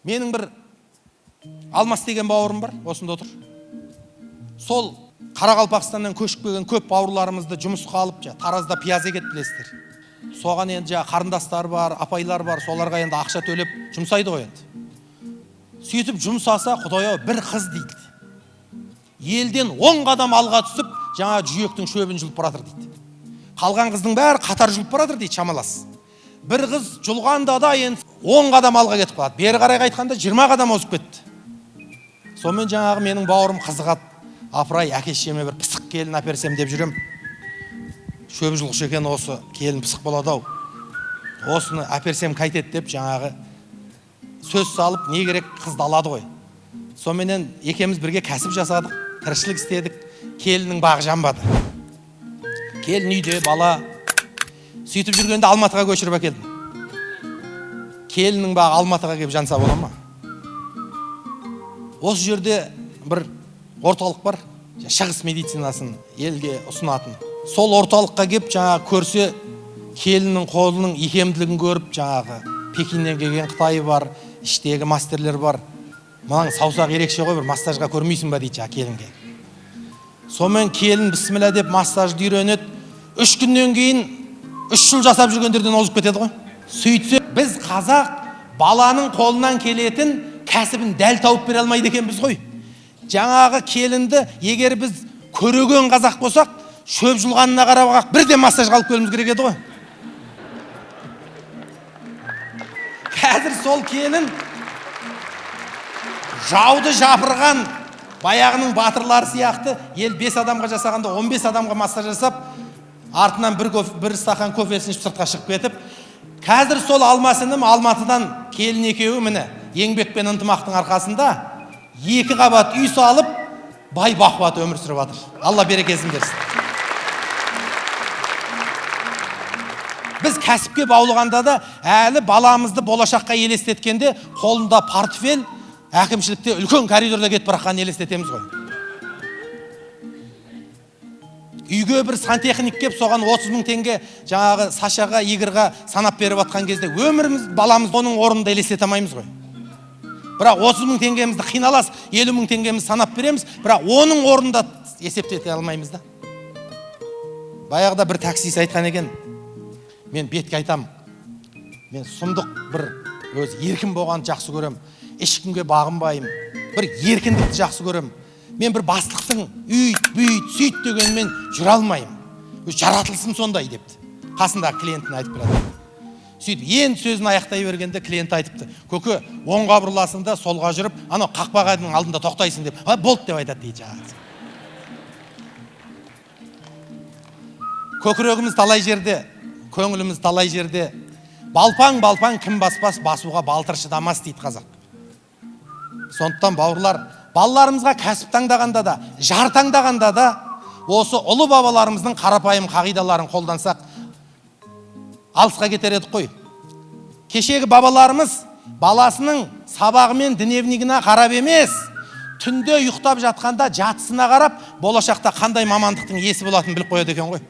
Менің бір Алмас деген бауырым бар, осында отыр. Сол Қарақалпақстаннан көшіп келген көп бауырларымызды жұмысқа алып, Таразда пияз егеді, білесіздер. Соған енді қарындастар бар, апайлар бар, соларға енді ақша төлеп жұмсайды ғой енді. Сөйтіп жұмсаса, Құдай-ау, бір қыз дейді. Елден 10 қадам алға түсіп, жаңа жүйектің шөбін жұлып баратыр дейді. Қалған қыздың бәрі қатар жұлып баратыр дейді, шамалас. Бір қыз жұлғанда да енді 10 қадам алға кетіп қалады. Бері қарай қайтқанда 20 қадам озып кетті. Сонымен жаңағы менің бауырым қызығады. Апырай, әке шешеме бір пысық келін әперсем деп жүрем. Шөп жұлғыш екен осы, келін пысық болады ау. Осыны әперсем қайтеді деп жаңағы сөз салып, не керек, қызды алады ғой. Соныменен екеуміз бірге кәсіп жасадық, тіршілік істедік. Келіннің бағы жанбады. Келін үйде, бала. Сөйтіп жүргенде Алматыға көшіріп әкелдім. Келіннің бағы Алматыға келіп жанса бола ма? Осы жерде бір орталық бар, шығыс медицинасын елге ұсынатын. Сол орталыққа келіп жаңағы көрсе, келіннің қолының икемділігін көріп, жаңағы Пекиннен келген қытайы бар, іштегі мастерлер бар. Мынаның саусағы ерекше ғой, бір массажға көрмейсің ба дейді жаңағы келінге. Сонымен келін бісміллә деп массажды үйренеді. 3 күннен кейін 3 жыл жасап жүргендерден озып кетеді ғой. Сөйтсе, біз қазақ баланың қолынан келетін кәсібін дәл тауып бере алмайды екенбіз ғой. Жаңағы келінді егер біз көреген қазақ болсақ, шөп жұлғанына қарап бірден массажға алып келуіміз керек еді ғой. Қазір сол келін жауды жапырған баяғының батырлары сияқты, ел 5 адамға жасағанда 15 адамға массаж жасап, артынан бір стақан кофесін ішіп сыртқа шығып кетіп, қазір сол Алмас інім Алматыдан келін екеуі міне еңбек пен ынтымақтың арқасында 2 қабат үй салып, бай бақуат өмір сүріп жатыр. Алла берекесін берсін. Біз кәсіпке баулығанда да әлі баламызды болашаққа елестеткенде қолында портфель, әкімшілікте үлкен коридорда кетіп бара жатқанын елестетеміз ғой. Үйге бір сантехник кеп, соған 30 мың теңге жаңағы Сашаға, Игорьға санап беріп атқан кезде өміріміз, баламыз оның орнында елестете алмаймыз ғой. Бірақ 30 мың теңгемізді қиналас, 50 мың теңгемізді санап береміз, бірақ оның орнында есептете алмаймыз да. Баяғыда бір таксист айтқан екен, мен бетке айтам, мен сұмдық бір өз еркін болғанды жақсы көрем, ешкімге бағынбаймын, бір еркіндікті жақсы көрем. Мен бір бастықтың үйт, бүйт, сүйт дегенмен жүре алмаймын. Өз жаратылысым сондай депті. Қасындағы клиентіне айтып келеді. Сөйтіп енді сөзін аяқтай бергенде клиент айтыпты: көке, оңға бұрыласың да солға жүріп, анау қақпағының алдында тоқтайсың деп. А, болды деп айтады дейді жаңағы. Көкірегіміз талай жерде, көңіліміз талай жерде. Балпаң, балпаң кім баспас, басуға балтыр шыдамас дейді қазақ. Сондықтан бауырлар, балаларымызға кәсіп таңдағанда да, жар таңдағанда да осы ұлы бабаларымыздың қарапайым қағидаларын қолдансақ, алысқа кетер едік қой. Кешегі бабаларымыз баласының сабағы мен дневнигіне қарап емес, түнде ұйықтап жатқанда жатысына қарап, болашақта қандай мамандықтың иесі болатынын біліп қояды екен ғой.